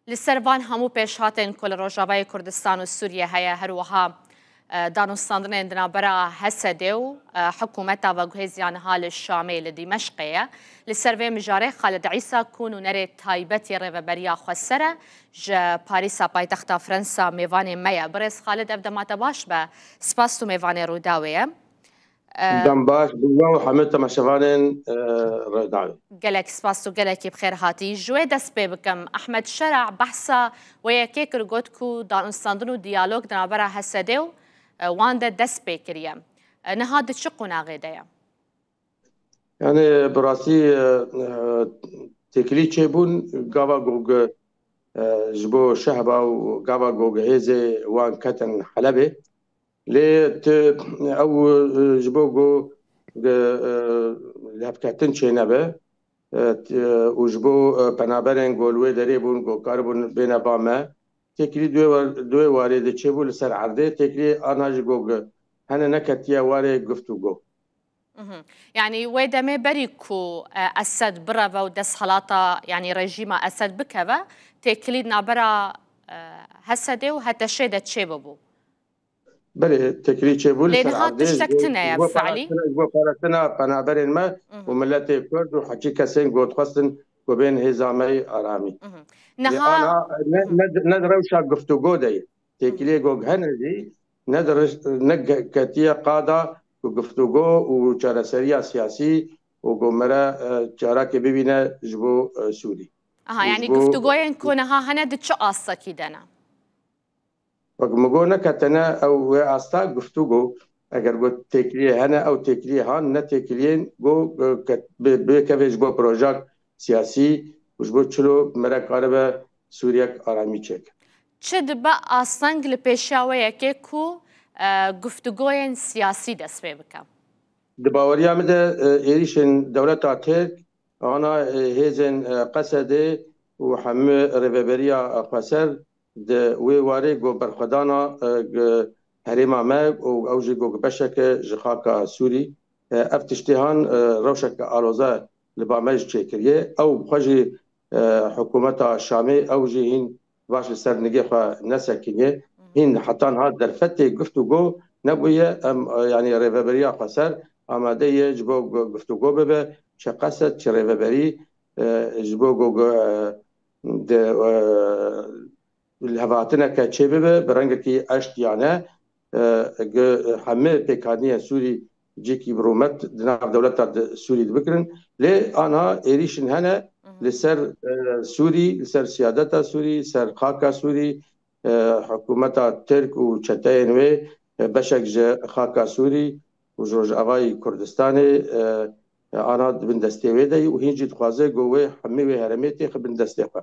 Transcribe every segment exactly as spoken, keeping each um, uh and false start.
Li ser van hemû pêşhatên ku li Rojavayê Kurdistan û Sûriye heye, her wiha, e, danûstandinên di navbera H S D û, e, hikûmeta veguhêziya niha li Şamê, li Dîmeşqê ye. Li ser vê mijarê Xalid Îsa ku nûnerê taybet yê Rêveberiya Xweser e, ji Parîsa paytexta Fransa mêvanê me ye. Birêz Xalid, ev dema te baş be. Spas tu mêvanê Rûdawê ye. E, Dem baş bi we û hemû temaşevanên, e, Rûdawê. Gelek spas û gelekî bi xêr hatî. Ji wê dest pê bikim. Ehmed Şera behsa wê yekê kir, got ku danûstandin û diyalog di navbera H S D û, e, wan de dest pê kiriye. E, niha di çi qonaxê de ye? Yani, bi rastî, e, e, têkilî çêbûn, gava ku, e, ji bo şehba û gava ku hêzê wan ketin Helebê. Lê tu ew, e, ji bo ku, e, e, lihevketin çênebe, e, t-, e, û ji bo, e, penaberên ku li wê derê bûn, ku karibûn bêne ba me, têkilî duê war-, duê warê de çêbû li ser erdê, têkilî ana jî ku hene neketiye warê guftûgo. Mhm. Yani wê demê berî ku, e, Esed bireve û desthelata, yani rejîma Esed bikeve, têkilî nabera, e, H S D û H T Ş'ê de çêbibû. Belê, têkilî çêbû li Lê ser niha erdê, tiştek ji bo, tune ye ji bo fiilî. Parastina, ji bo parastina penaberên me Mhm. û miletê Kurd û hekî kesên ku dixwestin ku bên hêza me yê aramî. Mhm. Lê Niha ana ne, Mhm. ne, ne di rewşa guftûgo de ye. Têkiliyê ku hene jî ne di riş-, ne ge-, ketiye qada ku guftûgo û çareseriya siyasî û ku mere, e, çarekê bibîne ji bo, e, Sûrî. Aha, Û yani ji bo guftûgoyên ku niha hene di çi astekî de ne? Wek min got, neketine ew wê asta guftûgo. Eger got têkiliyê hene, ew têkiliyê han, ne têkiliyên got, e, ke-, bê, bê kevê ji bo projak siyasî û ji bo çilo mere karibe Sûriyek aramî çêke. Çi dibe asteng li pêşiya wê yekê ku, e, guftûgoyên siyasî dest pê bike? Di baweriya min de, e, êrîşên dewleta Tirk, ana, e, hêzên, e, Qesedê û hemû rêveberiya, e, xweser di wê warê ku berxwedana, e, g-, herêma me û ew jî ku beşeke ji xaka Sûrî, e, ev tiştê han, e, rewşeke aloze li ba me jî çêkiriye. Ew xwe jî, e, hikûmeta Şamê ew jî hîn baş li ser nigê xwe nesekiniye. Hîn heta niha derfetê guftûgo nebûye. Em, e, yanî rêveberiya xweser amade ye ji bo gu-, guftûgo bibe. Çi Qesed, çi rêveberî, e, ji bo ku, e, di, e, lihevhatineke çêbibe, bi rengekî eştiyane, e, gi-, hemî pêkaniyên Sûrî cîkî bi rûmet di nav dewleta di Sûrî dibikirin. Lê anha êrîşin hene Mhm. li ser, e, Sûrî, li ser siyadeta Sûrî, ser xaka Sûrî, e, hikûmeta Tirk û çeteyên wê, e, beşek ji xaka Sûrî û ji Rojavayî Kurdistanê, e, e, ana di bin destê wê de ye û hîn jî dixwaze ku wê hemî wê herêmê têxe bin destê xwe.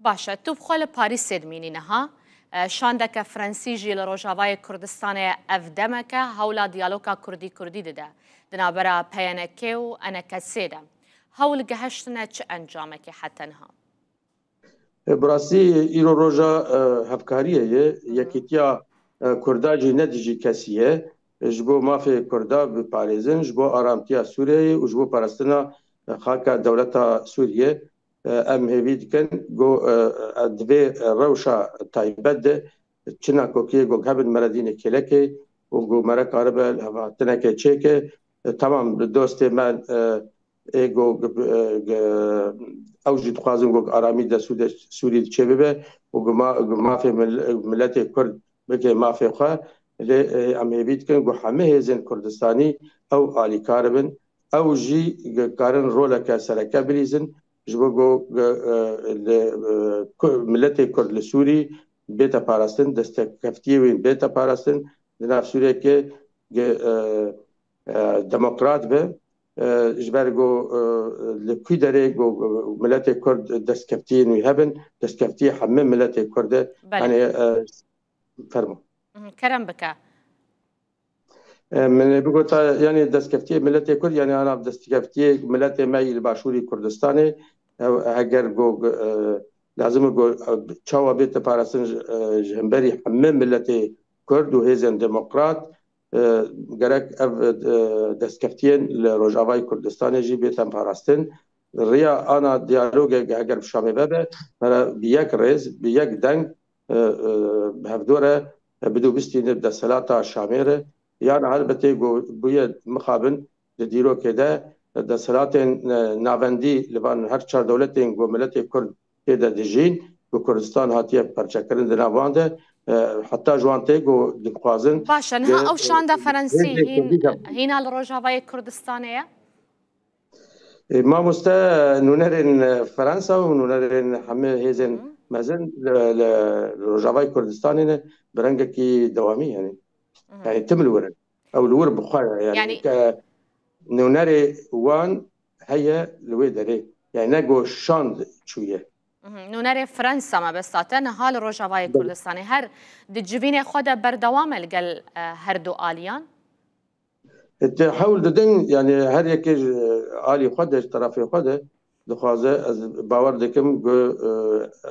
Baş e, tu bi xwe li Parîsê dimînî niha. E, şandeke Frensî jî li Rojavayê Kurdistanê ev demeke hewla diyaloga Kurdî-Kurdî dide. Di navbera P Y N K û E N K S de. Hewl gehiştine çi encamekê heta niha? E, bi rastî îro roja, e, hevkariyê ye. Hı hı. Yekîtiya, e, Kurda jî ne dijî kesî ye. E, ji bo mafê Kurda biparêzin, ji bo aramtiya Sûriyeyê û ji bo parastina, e, xaka dewleta Sûriye, e, em hêvî dikin ku, e, e, di vê rewşa taybet de çi nakokiyê ku hebin mere dînê kêlekê û ku mere karibe lihevhatineke çêke. E, temam, dostê me, e, ê ku, e, e, ew jî dixwazin ku aramî de Sûde-, Sûrî çêbibe û ku ma-, ku mafê mil-, miletê Kurd bike mafê xwe. Lê, e, em hêvî dikin ku hemî hêzên Kurdistanî ew alîkar bin, ew jî karin roleke sereke bilîzin ji bo ku, e, li, e, ku-, miletê Kurd li Sûrî bête parastin, destekeftiyê wî bête parastin, di nav Sûriyeke, e, e, demokrat be, e, ji ber ku, e, li ku derê ku, e, miletê Kurd destkeftiyên wî hebin, destkeftiyê hemî miletê Kurd e. Belê. Hani, e, fermo. Mhm, kerem bike. E, min ê bigota, yani destkeftiyê miletê Kurd, yani ana destkeftiyê miletê me yî li Başûrî Kurdistanê, ew heger ku, e, lazim e ku, e, çawa bête parastin ji, e, ji hemberî hemî miletê Kurd û hêzên demokrat, e, gerek ev, e, destkeftiyên li Rojavayê Kurdistanê jî bête parastin. riya ana diyalogê heger bi Şamê vebe, mere bi yek rêz, bi yek deng, e, e, bi hevdû re, e, bidû bistîne bi desthilata Şamê re. Yan helbetê ku bûye mixabin di dîrokê de, e, desthilatên, e, navendî li van her çar dewletên ku miletê Kurd tê de dijîn, ku Kurdistan hatiye parçekirin di nav wan de, e, heta ji wan tê ku dixwazin Baş e, niha ew şanda Ferensî hêzên hîn, Kurdî de hîna li Rojavayê Kurdistanê ye? E, mamoste, nûnerên, e, Fransa û nûnerên hemî hêzên Hı. mezin li, li, li Rojavayê Kurdistanê ne bi rengekî dewamî, yani. Hı. Yani tim li wir in. Ew li wir bi xwe ye, yani Yani ke nûnerê wan heye li wê derê. Yani ne ku şand çûye. Mhm. Nûnerê Fransa mebesta te niha li Rojavayê Belê. Kurdistanê her di civînê xwe de berdewam e li gel, e, her du aliyan? Te hewl didin, yani her yekê ji alî xwe de, ji terafê xwe de dixwaze, ez bawer dikim ku, e,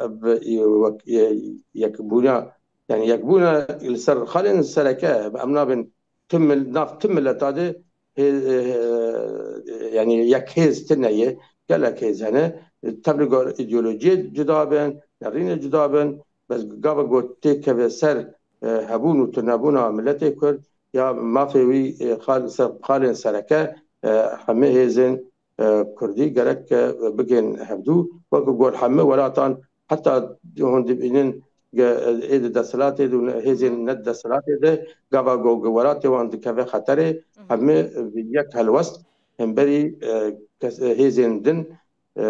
ev, e, wek, e, yekbûna, yani yekbûna li ser xalên sereke, em nabin tim mil-, nav tim mileta de hê-, e, e, yani yek hêz tune ye, gelek hêz hene. Tevli gor îdeolojiyê cuda bin, nerînê cuda bin, bes gava ku têkeve ser, e, hebûn û tunebûna miletê Kurd, ya mafê wî, e, xal-, ser-, xalên sereke, e, hemê hêzên, e, Kurdî gerek, e, bigên hevdû. Wek gor hemî welatan, heta hûn dibînin ge-, ê di desthilatê de û hêzên ne di desthilatê de, gava ku welatê wan dikeve xeterê, Hı hı. hemî bi yek helwest hemberî, e, kes-, e, hêzên din, e,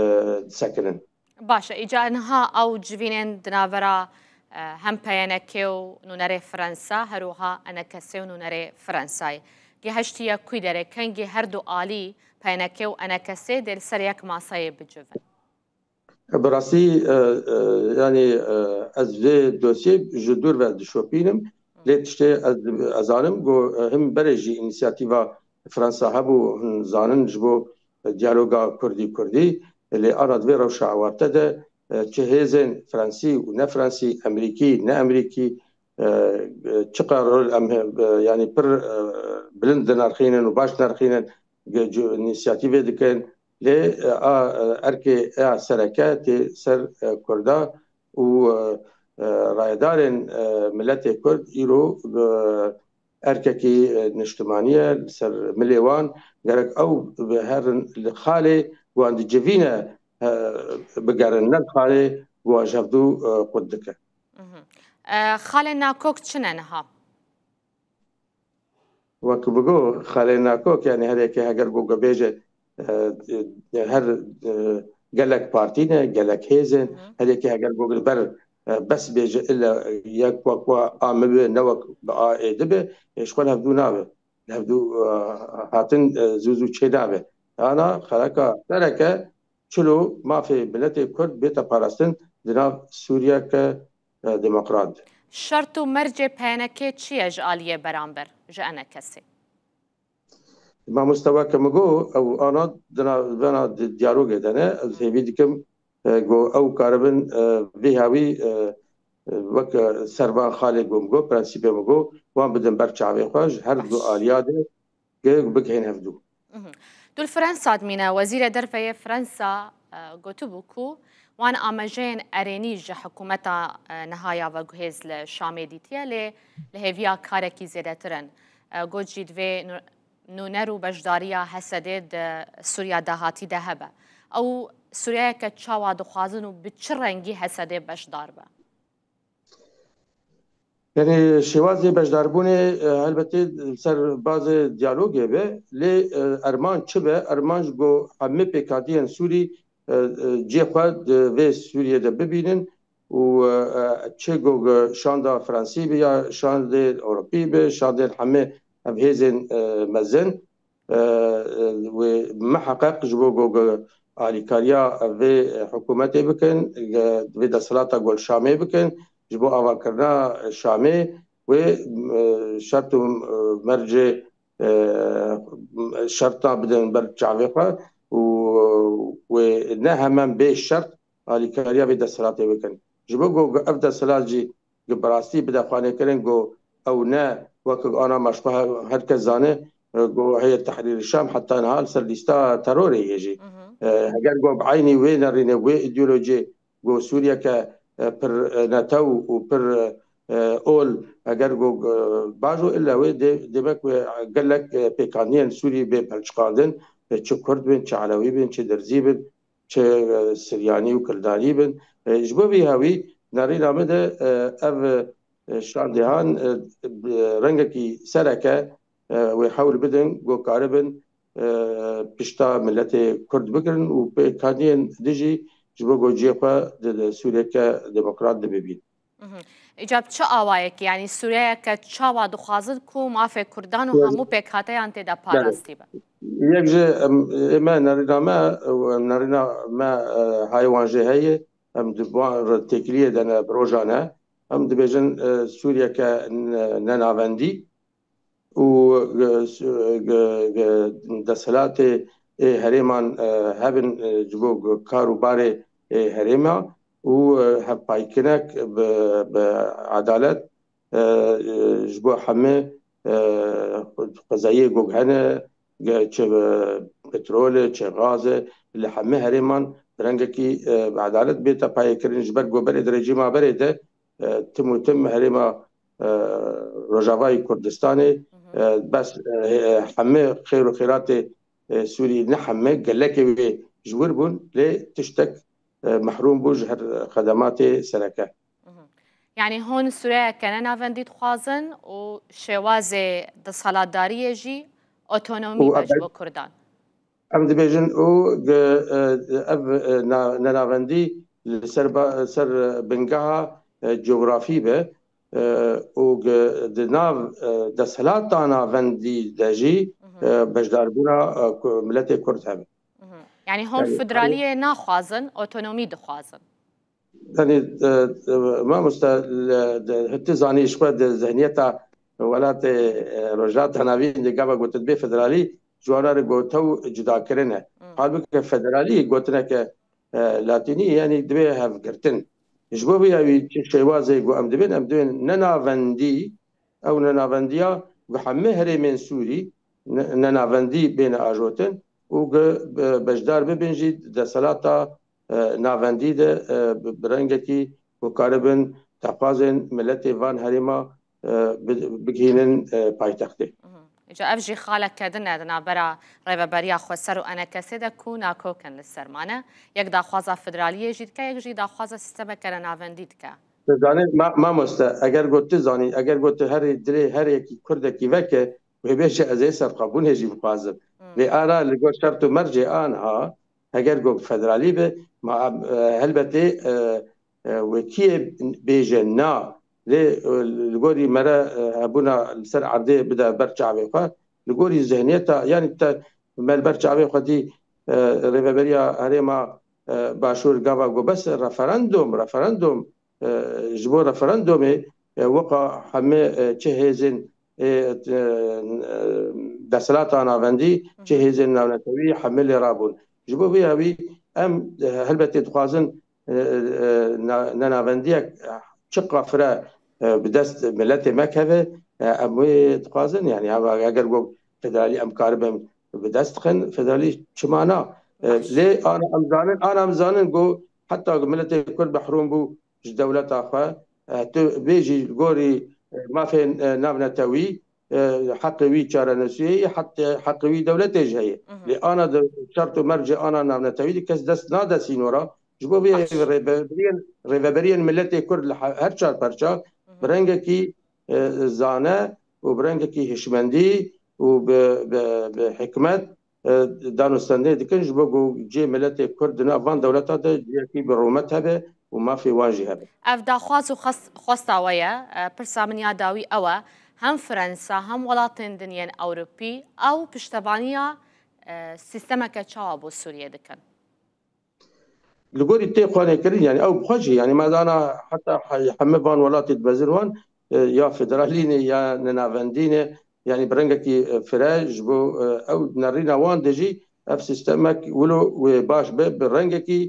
disekinin. Baş e, îca niha ew civînên di navbera, e, hem P Y N K û nûnerê Fransa, her wiha E N K S û nûnerê Fransayê gihiştiye kû derê, kengî her du alî P Y N K û E N K S dê li ser yek maseyê bicivin? Bi rastî, e, e, yani, e, ez vê dosyê ji dûr ve dişopînim. Lê tiştê ez, ez zanim ku, e, him berê jî înîsiyatîfa Fransa hebû, hûn zanin, ji bo diyaloga Kurdî-Kurdî. Lê ana di vê rewşa awarte de, e, çi hêzên Fransî û ne Fransî, Emerîkî, ne Emerîkî, e, e, çiqas rol em, e, yani pir, e, bilind dinirxînin û baş dinirxînin, ge-, cu-, înîsiyatîvê dikin. Lê, e, a, e, erkê ya sereke tê ser, e, Kurda û, e, e, rayedarên, e, miletê Kurd îro bi erkekî, e, niştimanî ye li ser milê wan. Gerek ew bi herin li xalê wan dicivîne, e, bigerin, ne li xalê wan ji hevdû, e, qut dike. Mhm. E, xalên nakok çi ne niha? Wek bigo, xalên nakok, yani her yekê heger ku bêje, e, e, her, e, gelek partî ne, gelek hêz in, Hı hı. her yekê heger ku li ber, e, bes bêje, illa yek wek wa a min be, ne wek bi a êdî be, ê ji xwe li hevdû nabe. Li hevdû, e, hatin, e, zû zû çê nabe. Ana xeleka sereke çilo mafê miletê Kurd bête parastin di nav Sûriyeke, e, demokrat. Şert û mercê P Y N K çi ye ji aliyê beramber ji E N K S'ê? Mamoste, weke min got, ew ana di navbena di-, diyalogê de ne. Ez hêvî dikim, e, ku ew karibin, e, vê hawî, e, e, weke ser van xalê ku min got, prensîpê min got, wan bidin ber çavê xwe, ji her du Baş. aliya de ge bigihên hevdû. Mhm. Tu li Fransa dimîne, Wezîrê Derve yê Fransa, e, gotibû ku wan amejeyên erênî ji hikûmeta, e, niha ya veguhêz li Şamê dîtiye, lê li hêviya karekî zêdetir in. E, got jî divê nû-, nûner û beşdariya Hesedê di Sûriya dahatî de hebe. Ew Sûriyeyeke çawa dixwazin û bi çi rengî Hesedê beşdar be? Yani şêwazê beşdarbûnê, e, helbetî li ser bazê diyalogê be, lê, e, erman çi be? Erman ji ku hemî pêkhatiyên Sûrî, e, e, cihê xwe di vê Sûriyê de bibînin û, e, e, çi ku şanda Fransî be ya şandê Ewropî be, şandên hemî ev hêzên, e, mezin, e, e, wê miheqeq ji bo ku, ku alîkariya vê hikûmetê bikin, e, vê desthilata ku li Şamê bikin, ji bo avakirina Şamê wê, e, şert û, e, mercê, e, şerta bidin ber çavê xwe û wê ne hemen bê şert alîkariya vê desthilatê bikin. Ji bo ku ev desthilat jî ku bi rastî bide xwanêkirin ku ew ne wek ana me ji xwe her kes zane, e, ku Heyet Tehrîr Şam heta niha li ser lîsta terorê ye jî. E, heger ku bi eynî wê nerîne, wê îdeolojiyê ku Sûriyeke, e, pir, e, netew û pir, e, ol, heger ku, e, bajo illa wê dê-, demek wê gelek, e, pêkaniyên Sûrî bê pelçiqandin, e, çi Kurd bin, çi Elewî bin, çi Dirzî bin, çi, e, Siryanî û Kildanî bin. E, ji bo vî hewî nerîna min de, e, ev, e, şandêhan, e, bi rengekî sereke, e, wê hewl bidin ku karibin, e, pişta miletê Kurd bigirin û pêkaniyên dijî ji bo ku cihê xwe di, di Sûriyeke demokrat de bibîn. Mhm. Îca bi çi awayekî, yanî Sûriyeyeke çawa dixwazin ku mafê Kurdan û Belê. hemû pêkhateyan tê de Belê. parastî be? Yek ji, em, ê me nerîna me, em, nerîna me, e, hayê wan jê heye, em di van re têkiliyê de ne, bi rojan e. Em dibêjin, e, Sûriyeke ne-, nenavendî û, e, s-, e, ge-, ge-, desthilatê ê herêman, e, hebin, e, ji bo ge-, kar û barê ê herêma û, e, hevpaykinek bi, bi edalet, e, e, ji bo hemî, e, xwezayiyê ku hene, ge-, çi, e, petrol e, çi gaz e, li hemî herêman bi rengekî, e, bi edalet bête payêkirin, ji ber ku berê di rejîma berê de, e, tim û tim herêma, e, Rojavayê Kurdistanê, Mhm. e, bes, e, e, hemî xêr û xêratê, e, Sûrî ne hemî, gelekê wê ji wir bûn, lê tiştek, e, mehrûm bû ji her xedematê sereke. Mhm. Yanî hûn Sûriyeyeke nenavendî dixwazin û şêwazê desthilatdariyê jî otonomî Û be ji ebe- bo Kurdan. Em dibêjin û ge-, e, ev, e, na-, nenavendî li ser ba-, ser bingeha, e, cografî be, e, û ge-, di nav, e, desthilata navendî de jî, Mhm. e, beşdarbûna, e, ku-, miletê Kurd hebe. Mhm. Yanî hûn Yanî, federaliyê naxwazin, otonomî dixwazin. Yanî, e, e, mamoste, li, de, tu zanî ji xwe di zihniyeta welatê, e, Rojhilata Navîn de gava gotin bê federalî, ji wana re gote û cudakirin e. Hmm. Halbûke federalî gotineke, e, latînî, yanî divê hevgirtin. Ji bo vê ya wî çi şêwazê ku em dibên, em dibên nenavendî, ew nenavendiya ku hemî herêmên Sûrî ne-, nenavendî bêne ajotin û ku be-, beşdar bibin jî desthilata, e, navendî de, e, bi, bi rengekî ku karibin daxwazên miletê van herêma, e, bi-, bigihînin, e, paytextê. Mhm. Îca ev jî xaleke din e di navbera Rêveberiya Xweser û ENKSê de ku nakokin li ser mane. Yek daxwaza federaliyê jî dike, yek jî daxwaza sîstemeke nenavendî dike. Tu zanî, ma-, mamoste, eger got tu zanî, eger got tu herî dilê her yekî Kurdekî veke, wê bêje ez ê serxwebûnê jî bixwazim. Hmm. Lê ara li gor şert û mercê aniha, heger got federalî be, ma, e, helbetê, e, e, wekiyê bêje na. Lê, e, li gorî mere, e, hebûna li ser erdê bide ber çavê xwe. Li gorî zihniyeta, yanî te me li ber çavê xwe dî, e, Rêveberiya Herêma, e, Başûr gava got bes referandum, referandum, e, ji bo referandumê, e, weka hemê, e, çi hêzên, e, e, desthilata navendî, çi Hı hı. hêzên navnetewî hemê lê rabûn. Ji bo vê ya wî em, e, helbetê dixwazin, e, e, na-, nenavendiyek, e, çiqa fire, e, bi dest miletê me keve, e, em wê dixwazin, yanî, ev, eger got federalî em karibin bi dest dixin, federalî çima na? E, Baş. Lê ana em zanin, ana em zanin ku heta ku miletê Kurd mehrûm bû ji dewleta xwe, e, tu bêjî li gorî, e, mafên, e, navnetewî, e, heqê wî çarenusiyê ye, heqê, heqê wî dewletê jî heye. Mhm. Lê ana di şert û mercê ana navnetewî de kes dest nade sînora. Ji bo vê Baş. rêveberiyên, rêveberiyên miletê Kurd li he-, her çar perça Mhm. bi rengekî, e, zane û bi rengekî hişmendî û bi, bi, bi hikmet, e, danûstendê dikin, ji bo ku cihê miletê Kurd di nav van dewleta de cihekî bi rûmet hebe û mafê wan jî hebe. Ev daxwaz û xwest-, xwesta we ye. E, pirsa min ya dawî ew e, hem Fransa, hem welatên din yên Ewropî, ew piştevaniya, e, sîstemeke çawa bo Sûriyê dikin? Li gorî tê xwanê kirin, yanî ew bi xwe jî, yanî me dana heta he-, heme van welatê dibezin wan, e, ya federalî ne, ya nenavendî ne, yanî bi rengekî, e, fire ji bo, e, ew nerîna wan de jî ev sîstemek wilo wê baş be, bi rengekî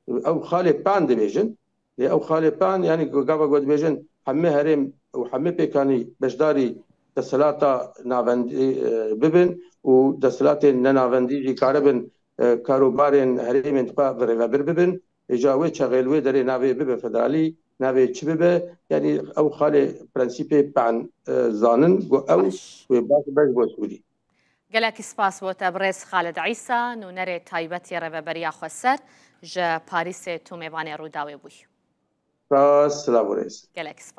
ew xalê pan dibêjin. Lê ew xalê pan, yanî gava ku dibêjin hemê herêm û hemê pêkanî beşdarî, desthilata navendî e, bibin û desthilatên nenavendî jî karibin e, karobarên herêmên xwe bi rêvebir bibin. Îja wê çaxê li wê derê navê bibe federalî, navê çi bibe, yanî ew xalê prensîpê pan e, zanin, got ew wê baş be ji bo Sûrî. Gelekî spas bo te birêz Xalid Îsa, nûnerê taybet yê Rêveberiya Xweser ji Parîsê tu mêvanê Rûdawê bûyî. Spas, silav û rêz. Gelekî spas.